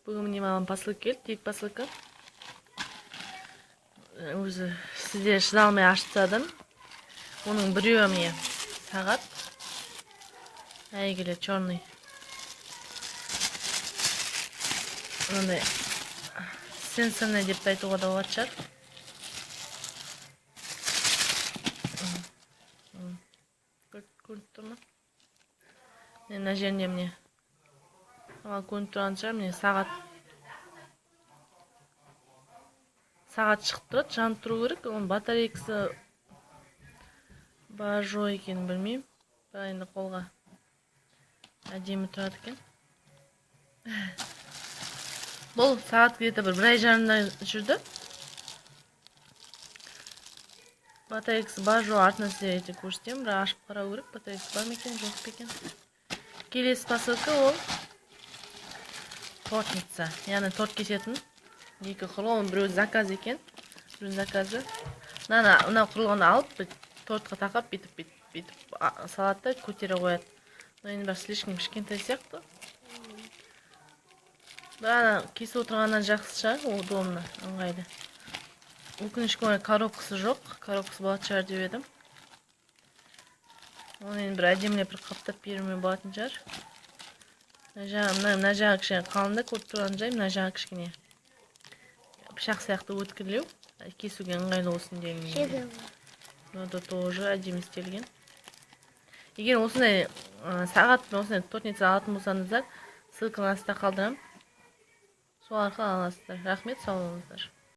Бүгін міне маған посылка келді, 2 посылка. Өзі сіздер шыдай алмай ашып тастадым. Оның біреуі міне сағат. Әйгілі черный. Мынандай сенсорный деп те айтуға да болатын шығар. Көрініп тұр ма? Мына жерінде міне. Маған көрініп тұрған шығар, міне сағат. Сағат шығып тұрады, жанып тұру керек. Оның батарейкасы бар жоқ екенін білмеймін. Бірақ енді қолға әдемі тұрады екен. Бұл сағат где-то бір ай жарымдай жүрді. Батарейкасы бар жоқ артынан сіздерге көрсетемін, бірақ ашып қарау керек, батарейкасы бар ма екен, жоқ па екен. Келесі посылка ол тортница, яғни торт кесетін екі құрылғы, оның біреуі заказ екен, біреуінің заказы. Мына құрылғыны алып, бір тортқа тақап, бүйтіп, бүйтіп, бүйтіп, салады да көтере қояды. Мына енді бір слишком кішкентай сияқты. Бірақ ана кесіп отырғаннан жақсы шығар, ол удобно, ыңғайлы. Өкінішке орай коробкасы жоқ, коробкасы болатын шығар деп едім. Оны енді бір әдемілеп бір қаптап беруіме болатын шығар. Мына жағы кішкене қалың да, көріп тұрған жай, мына жағы кішкене пышақ сияқты өткірлеу, кесуге ыңғайлы болсын деген. Мына да тоже әдемі істелген. Егер осындай сағат пен осындай тортница алатын болсаңыздар, ссылканы астына қалдырамын. Сол арқылы аласыздар. Рахмет, сау болыңыздар.